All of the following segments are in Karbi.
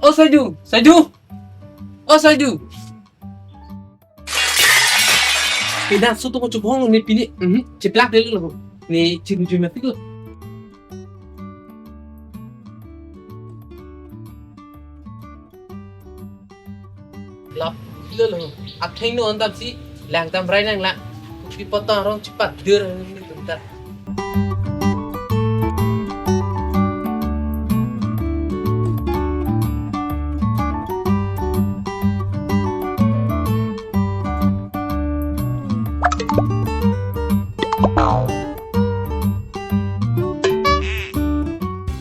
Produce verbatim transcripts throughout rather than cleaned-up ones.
O Saju, Saju. O Saju. Pina sutu ko chubong ni pini. Mhm. Chiplak delo. Ni chiru chiru mati lo. Lap, lo lo. Atheng no andam si, lang tam rai nang la. Kupi potong rong cepat der ni tuntar.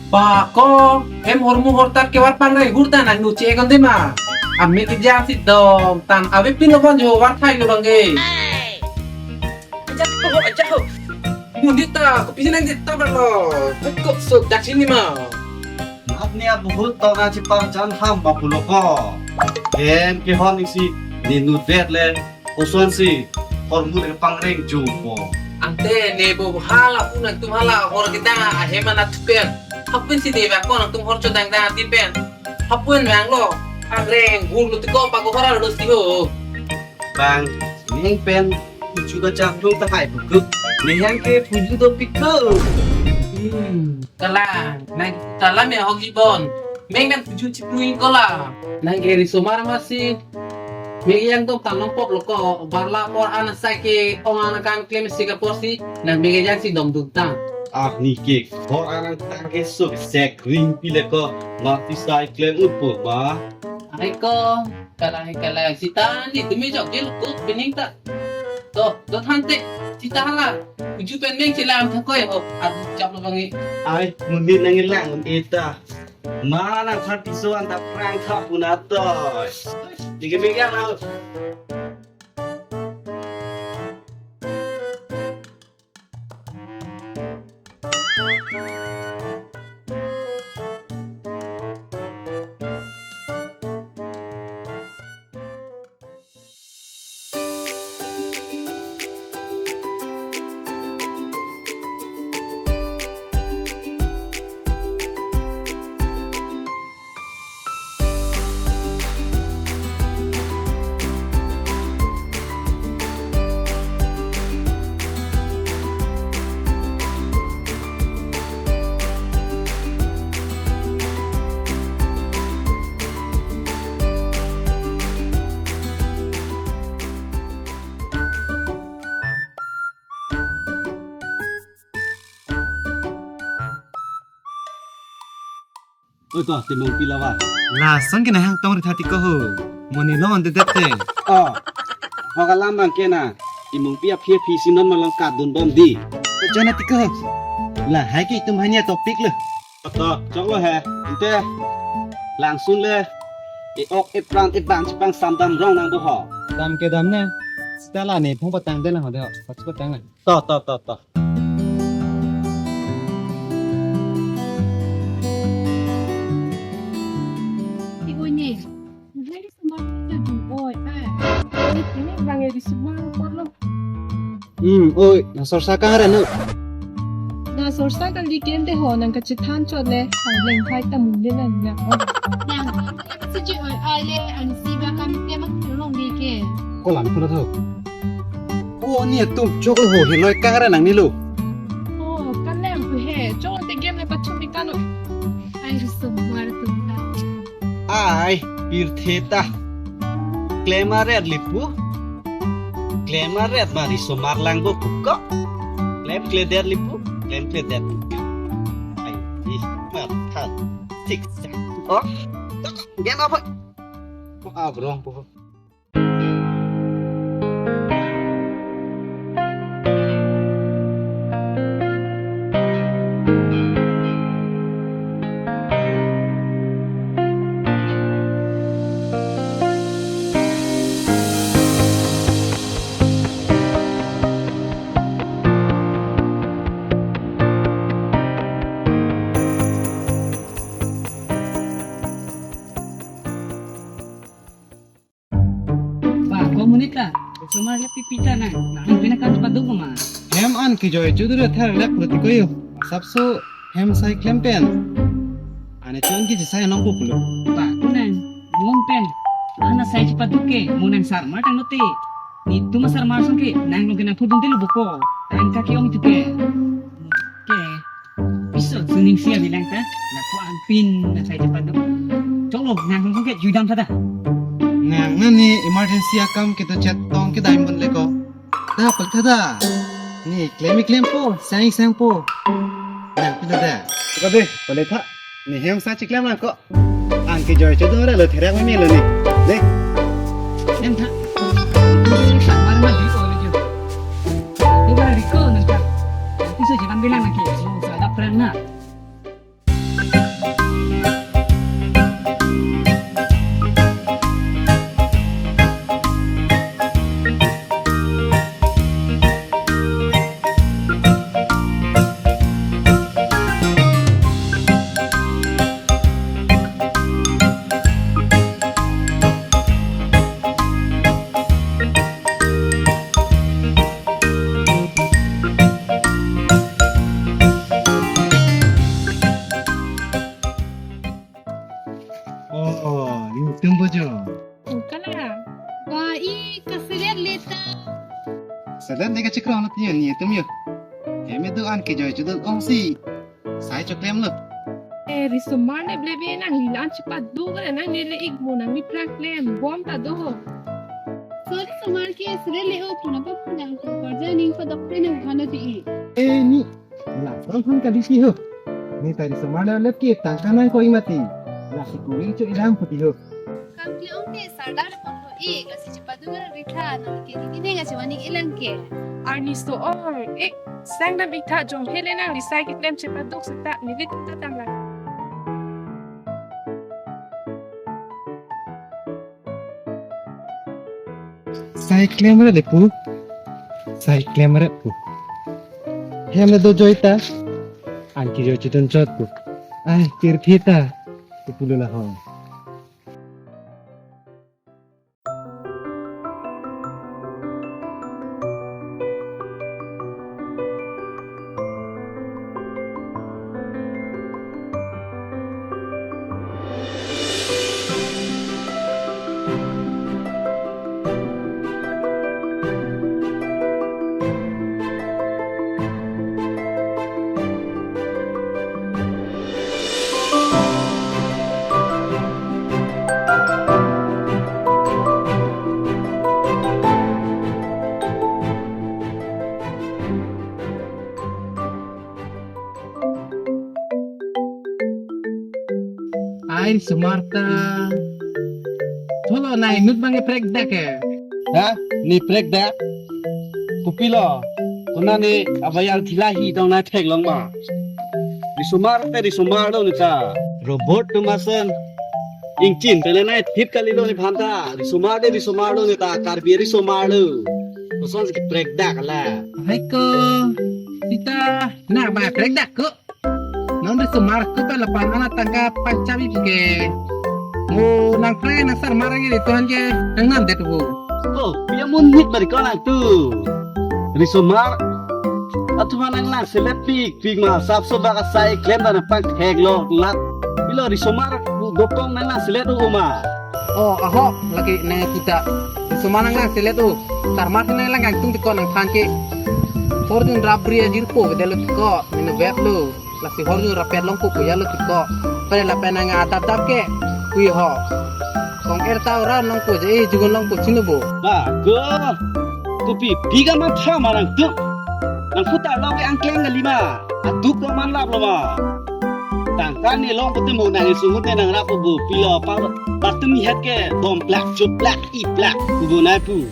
Ba ko hem hormu hortar kevar pangreng hurta nang nu che kon de ma. Amek kejang si dom tan ave pin lo ban jo var thai lo bang ke. Ajak ko ajak ko. Mundita ko pisi nang jita ber lo. Kok sok jak sini ma. Mat ni abu hut tau na chipang jan ham ba pulo ko. Hem kehon isi ni nu vet le. Koson si hormu le pangreng jupo. Ante ne bo hala pun nangtum hala hor kita ahem anat pen. Hapun si ne bang ko nangtum hor chodang dang ati pen. Hapun bang lo pangreng hur lo tiko pa ko hor lo si ho. Bang, ning pen puju ka cham tung ta hai pukuk. Ning yang ke puju do piko. Hmm. Kalang, nang kalang me hok ibon. Meng nang tuju chipnui kola. Nang ke risomar masi. Meng yang dong tanong pop lo ko, barla por an sai ke ong an kan klem si ka por si, nang meng yang si dong dun tang. Ah, ni ke, por an tang ke suk sek ring pi le ko, ma ti sai klem ut po ma. Ai ko, kalang kalang sita ni tumi jok jil kut pining ta. To, to thante, sita hala. Uju pen meng chelang thakoi ho, adu chap lo bangi. Ai, mundin nang ilang un eta. Mana thar piso anta prang thap pun atoi. Dige mega na. Oi ko, Timungpi lava. Lason ke nahang tong ri thati ko ho. Moni lo on de dette. Oh. Hoga lam bang ke na. Timungpi aphi aphi si non malong kadun bom di. Chona ti ko. Lahai ke itum hanya topik lo. To, chok lo he. Ante. Langsun le. E ok e pran e bang chipang samdam rong nang bo ho. Dam ke dam ne. Sita la ne phong patang de na ho de ho. Patang ne. To, to, to, to. Ti oi ne. Nang risomar ta jum oi, ai. Ni kini bang e risomar por lo. Hmm, oi, na sorsa kahar ano. Na sorsa kali ken de ho nang kachethan chot le. Ai leng khai ta mun de nang na. Nang si ji oi ai le, ang si ba kam te mak long di ke. Ko lang pura tho. O ni atum chok lo ho, heloi kara nang ni lo. O, kan nang ku he, chok te game le pachumi kano. Ai risomar tum ta. Ai, pirthe ta. Klem aret lipu. Klem aret ma risomar lang bo puko. Klem kledet lipu, klem kledet puko. Ai, ih, mar than. Sik sak. Oh, game apa? Ko abrong po. Risomar le pipi ta nang. Nang pina kan paduk ma. Hem an kejoi chudure ther lek pulo ti ko jo. Asapso hem sai klem pen. Ane chon ke jisai nong pulo. Ba, kunang. Mong pen. Ana sai chepaduk ke, mo nang sarmar tanglote. Netum asarmar ason ke, nang nong ke nang pudun dilo boko. Tang kaki ong tu ke. Ke. Piso suning sia bilang ta. Lapu ampin na sai chepaduk. Choklo, nang nong ke judam thada. Nang nani emergency akam ke to chet tong ke diamond le ko. Da, pal thada. Ne klem klem po, sang sang po. Nang pila da. Ka de, pale tha. Ne hem sa chiklem lang ko. An kejoi chodun ra lo therak me lo ne. Le. Em tha. Samar ma di ko le jo. Tu ba ri ko nang tha. Piso jalan bilang lagi. Sa da pran na. Oh, netum bo jo. Ungkala. Wa i kaselet leta. Selet le kachikrong lo tiyo netum jo. Hem do-an kejoi chodun ongsi. Sai choklem lo. Eh, risomar ne blebe nang lilan chepaduk nang nele ik mo nang mi prak klem bom ta do. Sorry, risomar ke selet le o puna pa puna ko parja ning padok te nang khana ti i. Eh, ne. La, rong hon kali si ho. Ne ta risomar le lep ke tangka nang ko imati. La si kuring cho ilang pati ho. Kam kle ong te sardar pon ho ik, lasi chepaduk nang ritha nang ke di ne ga chewani ilang ke. Arni so or, eh, sang dam ik tha jong hele nang risai keklem chepaduk seta milit ta tang lang. Sai klem ret le pu. Sai klem ret pu. Hem le do joi ta. An kejoi chodun chot pu. Ai, kirthi ta. Pu pulo la ho. Ai, risomar ta. Tholo nai nut bang prekdak ke. Ha? Ne prekdak? Kopilo? Konane abayal thila hi tong nai theklong ma. Risomar te risomar lo ne ta. Robot atum ason. Ingchin pele nai thip kali lo nephan ta. Risomar te risomar lo ne ta. Karbi risomar lo. Kosonsi keprekdak la. Hai ko. Sita. Na ba prekdak ko. Non risomar ko pa lapan ana tangka pachami ke. Mo nang pre nang sarmar ngi ri tuhan ke nang nam det pu. Ko, pia mun hit bari ko nang tu. Risomar. Atu ma nang nang selet pik pik ma sap so bak asai klem dan pang thek lo lat. Pilo risomar dokong nang nang selet u ma. Oh, aho lagi nang kita. Risomar nang nang selet u. Sarmar nang lang gang tung tiko nang than ke. Hor dun rap bri ajir po ke delo tiko. Mino vet lo. Lasi hor jun rapet longpo puya lo tiko. Pare lapen nang adap dap ke. Kui ho. Kong er ta ora longpo je, eh, jugun longpo chino bo. Ba, ko. Kopi, piga ma tha ma nang tu. Nang putar lo ke angkleng kali ma. Aduk do man lap lo ma. Tangka ne longpo te mo nang isungut ne nang rap bo. Pilo pa, ba tum het ke. Dom plak, chup plak, i plak. Kubo nai pu.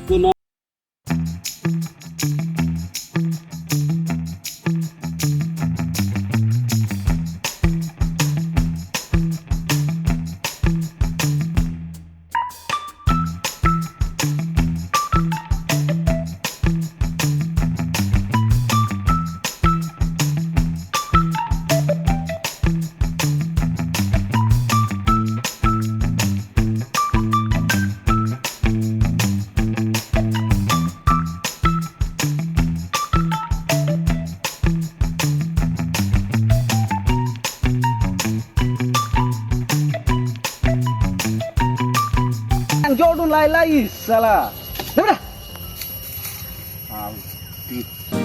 Kuno. Tordun lailai sala. Debra. Ah, di.